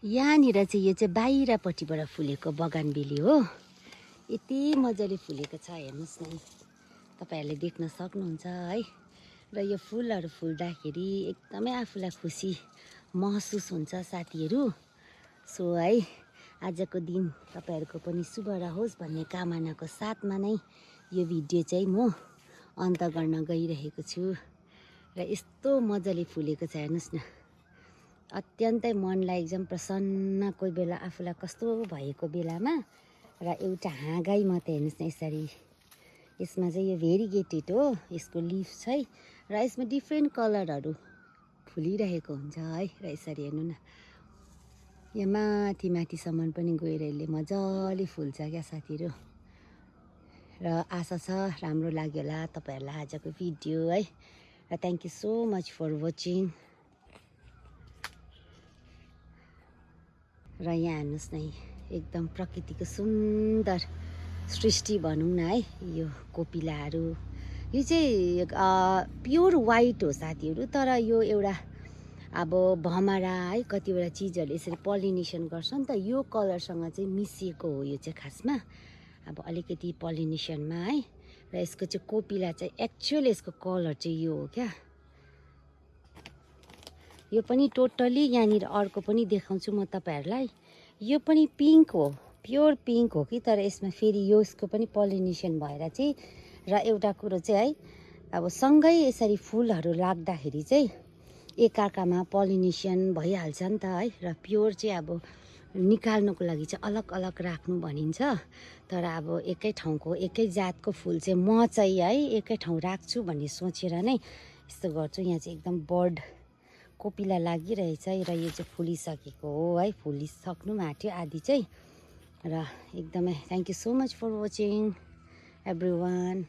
यहाँनिर चाहिँ यो चाहिँ बाहिरपट्टिबाट फुलेको बगानबेली हो। यति मजाले फुलेको छ, हेर्नुहोस् न, तपाईँहरूले देख्न सक्नुहुन्छ है। र यो फुलहरू फुल्दाखेरि एकदमै आफूलाई खुसी महसुस हुन्छ साथीहरू। सो है, आजको दिन तपाईँहरूको पनि शुभ रहोस् भन्ने कामनाको साथमा नै यो भिडियो चाहिँ म अन्त गर्न गइरहेको छु। र यस्तो मजाले फुलेको छ, हेर्नुहोस् न, अत्यन्तै मनलाई एकदम प्रसन्न, कोही बेला आफूलाई कस्तो भएको बेलामा। र एउटा हाँगाई मात्रै, हेर्नुहोस् न, यसरी यसमा चाहिँ यो भेरिगेटेड हो यसको लिफ चाहिँ। र यसमा डिफ्रेन्ट कलरहरू फुलिरहेको हुन्छ है। र यसरी हेर्नु न, यहाँ माथि माथिसम्म पनि गएर यसले मजाले फुल्छ क्या साथीहरू। र आशा छ राम्रो लाग्यो होला तपाईँहरूलाई आजको भिडियो है। र thank you so much for watching. र यहाँ हेर्नुहोस् न, एकदम प्रकृतिको सुन्दर सृष्टि भनौँ न है। यो कोपिलाहरू, यो चाहिँ प्योर वाइट हो साथीहरू। तर यो एउटा अब भमरा है, कतिवटा चिजहरूले यसरी पोलिनेसन गर्छ नि त, यो कलरसँग चाहिँ मिसिएको हो यो चाहिँ खासमा। अब अलिकति पोलिनेसनमा है। र यसको चाहिँ कोपिला चाहिँ एक्चुअल यसको कलर चाहिँ यो हो क्या। यो पनि टोटली यहाँनिर अर्को पनि देखाउँछु म तपाईँहरूलाई। यो पनि पिङ्क हो, प्योर पिङ्क हो कि, तर यसमा फेरि यसको पनि पोलिनेसन भएर चाहिँ। र एउटा कुरो चाहिँ है, अब सँगै यसरी फुलहरू लाग्दाखेरि चाहिँ एकार्कामा पोलिनेसन भइहाल्छ नि त है। र प्योर चाहिँ अब निकाल्नुको लागि चाहिँ अलग अलग राख्नु भनिन्छ। तर अब एकै ठाउँको एकै जातको फुल चाहिँ म चाहिँ है एकै ठाउँ राख्छु भन्ने सोचेर नै यस्तो गर्छु। यहाँ चाहिँ एकदम बर्ड कोपिला लागिरहेछ र यो चाहिँ फुलिसकेको हो है, फुलिसक्नु आँट्यो आधी चाहिँ। र एकदमै thank you so much for watching every one.